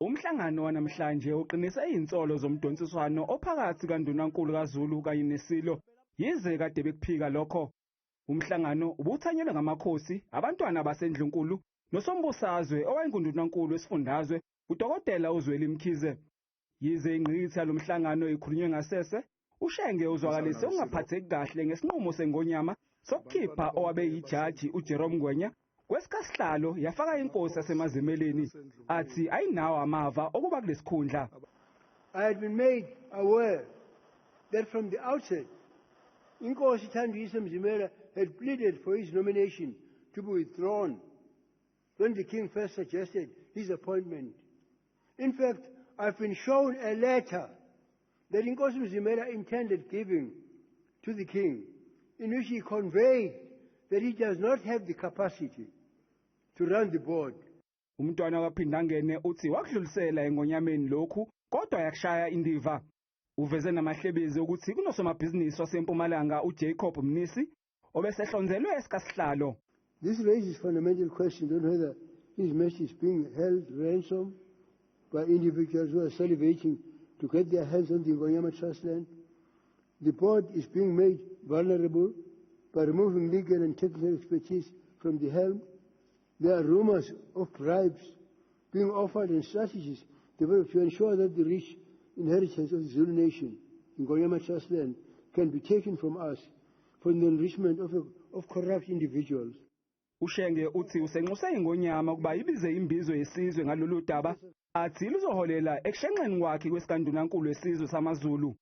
Umhlangano wanamhlanje uqinise izinsolo zomdonsiswano ophakathi kaNdunankulu kaZulu kanye neSilo, yize kade bekuphika lokho. Umhlangano ubuthanyelwe ngamakhosi, abantwana basendlunkulu nosombusazwe owayengundunankulu wesifundazwe uDokotela uZweli Mkhize. Yize ingqikithi yalomhlangano ikhulunywe ngasese, uShenge uzwakalise ukungaphatheki kahle ngesinqumo sengonyama sokukhipha owabe yijaji uJerome Ngwenya kwesikasihlalo, yafaka inkosi yaseMazimeleni athi ayinawo amava okuba kulesikhundla. I had been made aware that from the outset, Inkosi Thanduyise Mzimela had pleaded for his nomination to be withdrawn when the king first suggested his appointment. In fact, I've been shown a letter that Inkosi Mzimela intended giving to the king, in which he conveyed that he does not have the capacity to run the board. Umntwana kaPhindangene uthi wakudlulisela engonyameni lokhu, kodwa yakushaya indiva. Uveze namahlebezi ukuthi kunosomabhizinisi wasempumalanga uJacob Mnisi obesehlonzelwe esikasihlalo. This raises fundamental questions on whether His Majesty is being held ransom by individuals who are salivating to get their hands on the Ingonyama Trust land. The board is being made vulnerable by removing legal and technical expertise from the helm. There are rumors of bribes being offered and strategies developed to ensure that the rich inheritance of the Zulu nation, Ingonyama Trust land, can be taken from us for the enrichment of corrupt individuals. Ushenge uthi usenxuse ingonyama ukuba ibize imbizo yesizwe ngalolu daba athi luzoholela ekushenxeni kwakhe kwesikandunankulu wesizwe samaZulu.